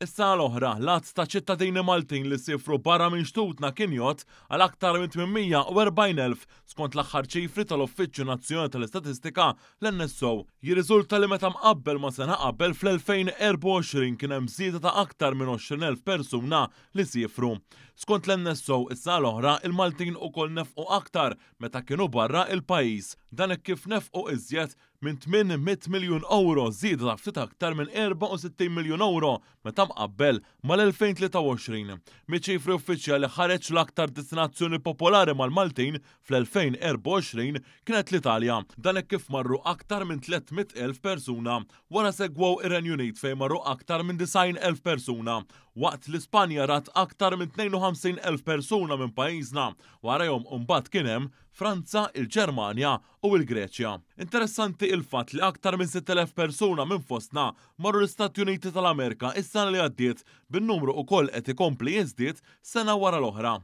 Is-sena l-oħra, l-għadd ta' ċittadini Maltin li siefru barra minn xtutna kien jgħodd għal aktar minn 840,000 skont l-aħħar ċifri tal-Uffiċċju Nazzjonali tal-Istatistika, l-NSO. Jirriżulta li meta mqabbel ma' sena qabel fl-2024 kien hemm żieda ta' aktar minn 20,000 persuna li siefru. Skont l-NSO, is-sena l-oħra il-Maltin ukoll nefqu aktar meta kienu barra il-pajjiż. Dan hekk kif nefqu iżjed minn 800 miljun ewro, żieda ta' ftit aktar minn 64 miljun ewro meta mqabbel mal-2023. Miċ-ċifri uffiċjali ħareġ l-aktar destinazzjoni popolari mal-Maltin fl-2024 kienet l-Italja. Dan hekk kif marru aktar minn 300,000 persuna. Wara segwew ir-Renju Unit fejn marru aktar minn 90,000 persuna. Waqt li Spanja rat aktar minn 52,000 persuna minn pajjiżna. Warajhom imbagħad kien hemm Franza, il-Ġermanja u l-Greċja. Interessanti il-fatt li aktar minn 6,000 persuna minn fostna marru l-Istati Uniti tal-Amerika is-sena li għaddiet, bin-numru ukoll qed ikompli jiżdied sena wara l-oħra.